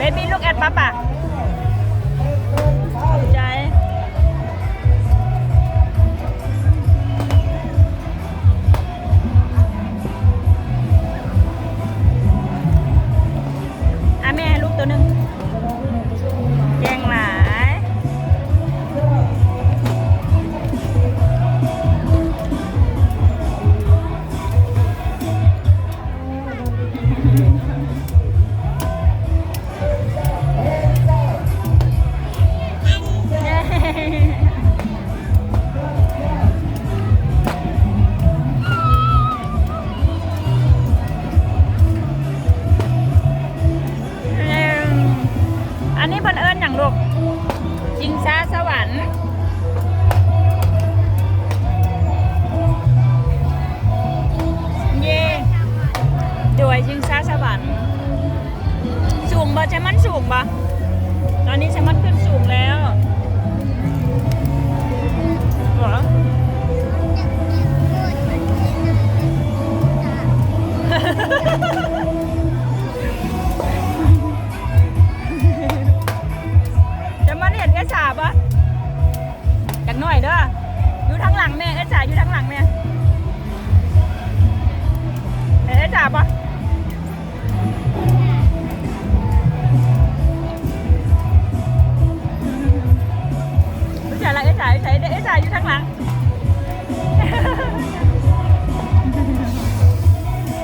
Baby, look at Papa. ຂອບໃຈ. ອ່ະ ແມ່ໃຫ້ລູກໂຕໜຶ່ງ. ເກັ່ງຫຼາຍ. ອັນນີ້ເພິ່ນເອີ້ນຫຍັງລູກ? ຊິງຊາສະຫວັນ. ເຢ້ ໂດຍ ຊິງຊາສະຫວັນ. ສູງບໍ່? ໄຊມອນສູງບໍ່? ຕອນນີ້ໄຊມອນຂຶ້ນສູງແລ້ວ. ຈະມາເຫັນເອື້ອຍສາບໍ່? ຈັກໜ້ອຍເດີ ຢູ່ທາງຫຼັງແມ່. ເອື້ອຍສາຢູ່ທາງຫຼັງແມ່. ເອີ ເອື້ອຍສາບໍ່? ເອື້ອຍສາລະ ເອື້ອຍສາຢູ່ໃສ? ເອື້ອຍສາຢູ່ທາງຫຼັງ. ບາຍບາຍ.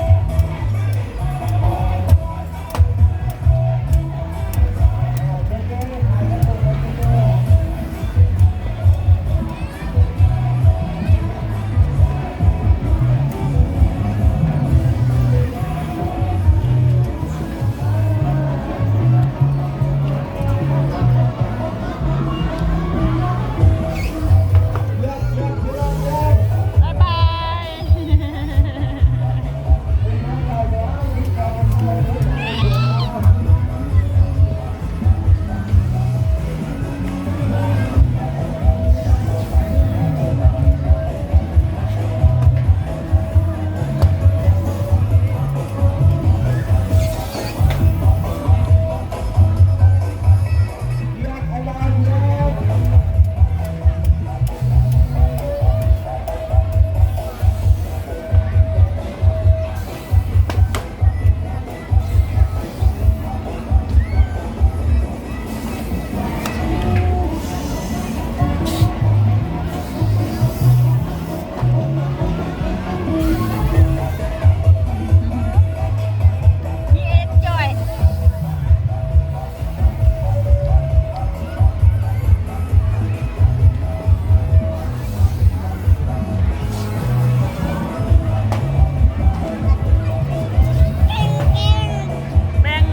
ແບ່ງໆ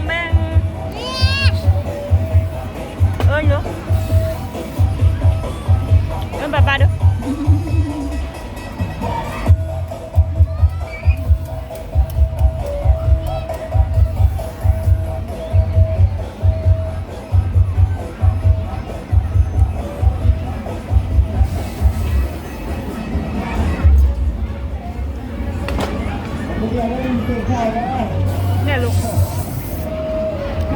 ເອີ້ນດູ ເອີ້ນປ້າໆດູ. ແມ່ລູກ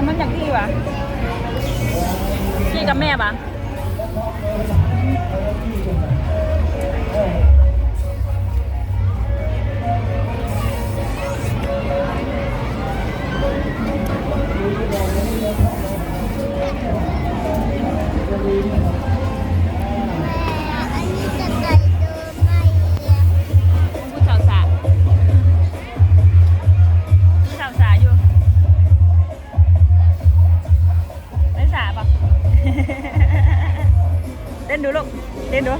ມັນຢາກຂີ່ຫວາ? ຂີ່ກັບແມ່ຫວາ? ຜູ້ສາວສາ ຜູ້ສາວສາຢູ່. ໄດ້ສາບໍ່? ເຕັ້ນດູລູກ ເຕັ້ນດູ.